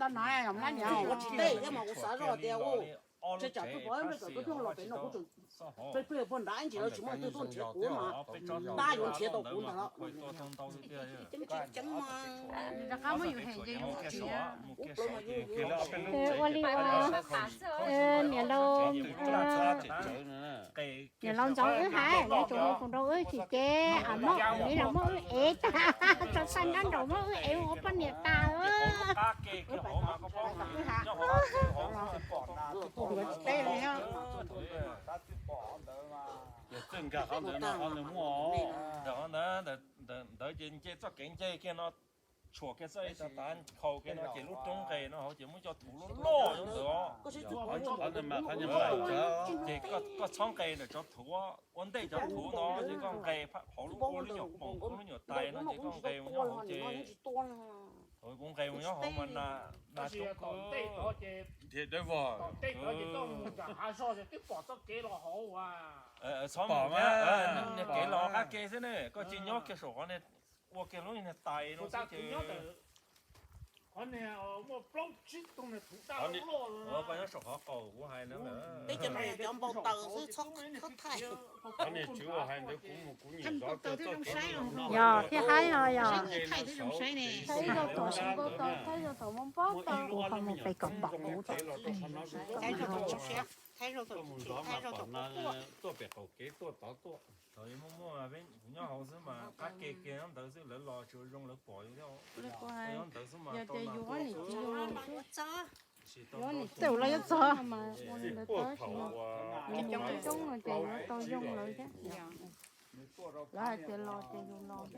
Ua tsis tau, yog mas kuv xav zoj tias ua, tsam tsam tus pom peb cov tub rog los pem no kuv tseem peb plig puag nrad ntsis lawv tsis muaj leej twg tuaj nrhiav kuv mas tab yuav nrhiav tau kuv ntag los. Rov qab muab yus hem ces yus mus tsis. Ua li ua niam laus, niam laus ntxov wb hais lawv tseem hu kuv nrog wb tsis ces a mob me los muab wb ev tag, tso xaj nrab nraum muab wb ev ua poj niam tas. Teb li. Txawj nkag qhov ntawd no qhov ntawd muaj, ntawm qhov ntawd ntawd ces nce txoj kev nce kiag no, tshuam kiag txoj tav khaus kiag no ces lub roob nqes no hauv ces muab cov thuv loj loj nyob ntawd os. Ces koj txhob nqes ntawm cov thuv, ua ntej cov thuv no ces koj nqes hauv lub ua lub nyuam poom lub nyuam tais no ces koj nqes mus nyob hauv ces, kuv nqes mus nyob hauv mas nas coob kawg. Txhob mus, niag kev los qab ke xwb ne, koj cia nyob kiag saum qhov niag ua kiag lub niag tais no xwb ces. Koj nyob saum qhov qaum kuv hais na. Peb cov no yog cov npau taws xwb, txhob thaij. Yog thiaj haib os, yog. Thaij ib zaug tom Xeev Nkauj tau, thaij ib zaug tom Hmoob Npab tau, kuv ho mus pem kom pom kuv tom. Thaij zaug tom, thaij zaug tom, thaij zaug tom. Thaum muaj muaj peb kuv nyob hauv xwb mas qab ke kiag nyob ntawd xwb, lawv los tsuas zoo lawv pom yus thiab. Nyob ntawd xwb mas tau nas tua xwb. Tej zaum los yuav txog. Coob coob no ces yuav tau zoo lawv thiab. Lawv hais tias los ces yus los.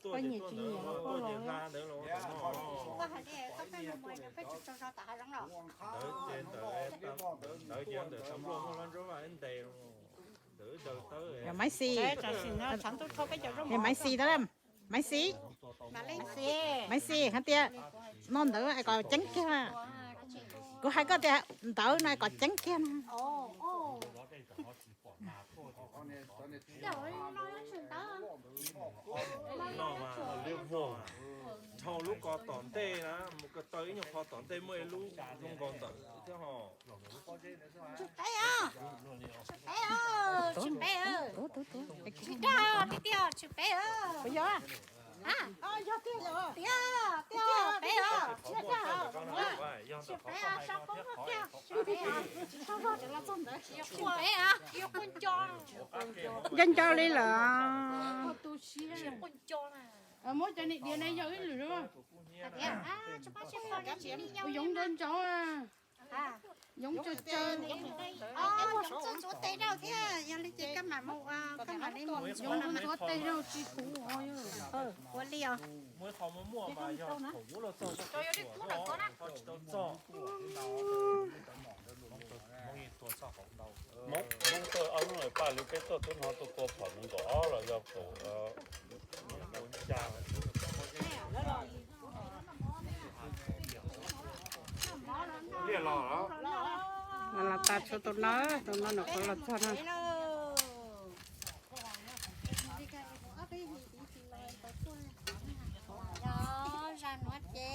Koj nyiam tsis nyiam los koj los. Yog Maiv Xis, Maiv Xis, Maiv Xis hais tias no ntawd kom ceeb kiag. Kuv hais koj tias ntawd no kom ceeb kiag no. Dhau lub ko tom ntej na, mus ko taw ib nyuag qho tom ntej muaj ib lub zoo nkaus ntawm thiab ho. Tsis peb os, tsis peb os, tsis peb os. Tsis dag tiag tiag, tsis peb os. Tiag, tiag, peb os. Tsis peb os, sab poob kiag, tsis peb os. Tsis peb os, yuav quaj nco. Nco nco li lawm. Muab cov niag diav na yog ib lwm. Yoov ntau ntau. Yoov tsaws tsaws. Yoov txuav tes rau thiab, yog li ces koj mam mus, koj mam li mus. Yoov ntxuav tes rau tsis puv. Ua li os. Hmoob tuaj ob hnub paj li peb tuaj tub no tuaj tua phom nees nkaum ob los yog kaum. Los tas tshuav tus no, tus no nws qhuav los txog no. Zag nuav ces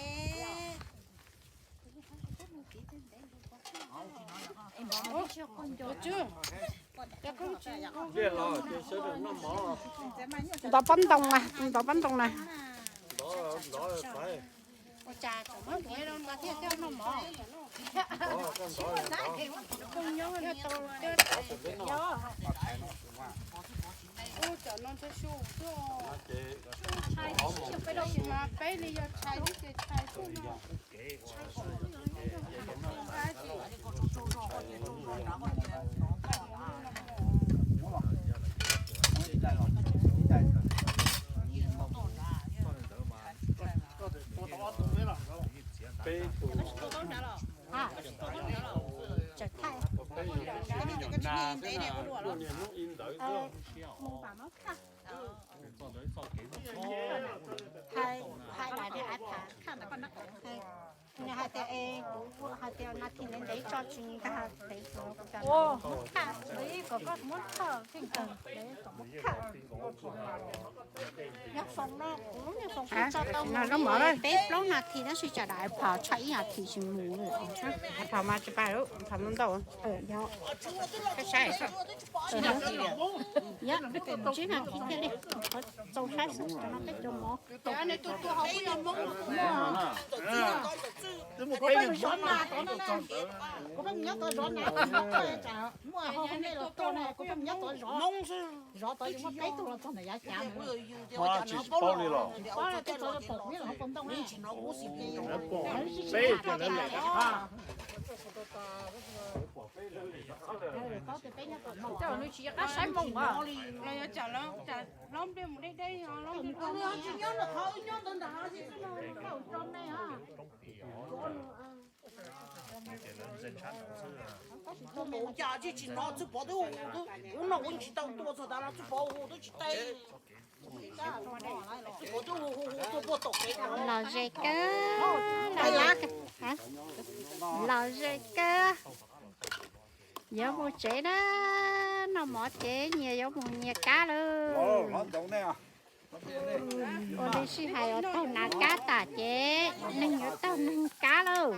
Ntov pob ntoo na, ntov pob ntoo na. Peb li yog tshais xwb ces tshais xwb no. Peb tus, peb nyuam nas xwb no, niaj hnub ib ntawd xwb. Hais, hais lawm ne, hais tham, tham ntawm koj na. Nws hais tias, hais tias nas this ntev ntev tso tsis nkag, ntev tso kuv cas, kom koj muab thawj, kom muab thawj. Nyob foom no, kuv lub nyob foom kuv tso tau no zaub mov peb plaub nas this tab sis tsam daim phom tshaj ib nas this tsis mus li. Phom mas tsis pab, phom ntau ntau. Saib saib, tsib nas this thiaj li txaus saib xwb, no peb cov mov. Kuv pheej mus nyob tod zov nas, kuv pheej mus nyob tod zov nas, muaj hauj lwm los tuaj ne, kuv pheej mus nyob tod zov. Zov tod muaj peb tug los txog ntawm yav cav. Tsis paub li los? Tsis paub li, twb txog pom nyob hauv paus ntoo na. Coj nws tsis qab saib moo los yog tsam hlob nplej mus deb deb, hlob nplej tsis nyob ntawm qhov wb nyob ntawd nram hav, tso me. Ua cas tsis hnov Txwj Pov twb hu, kuv noj kuv tsis tau tua txog tas los Txwj Pov hu twb tsis teb. Txwj Pov twb hu hu hu tuaj puag tom kev. Los ze kawg, los ze kawg, los ze kawg. Yuav mus tsev na, noj mov ces nyias yuav mus nyias kab lawm. Ua li sij hais uas taug nas kab tas ces neeg yuav taug neeg kab lawm.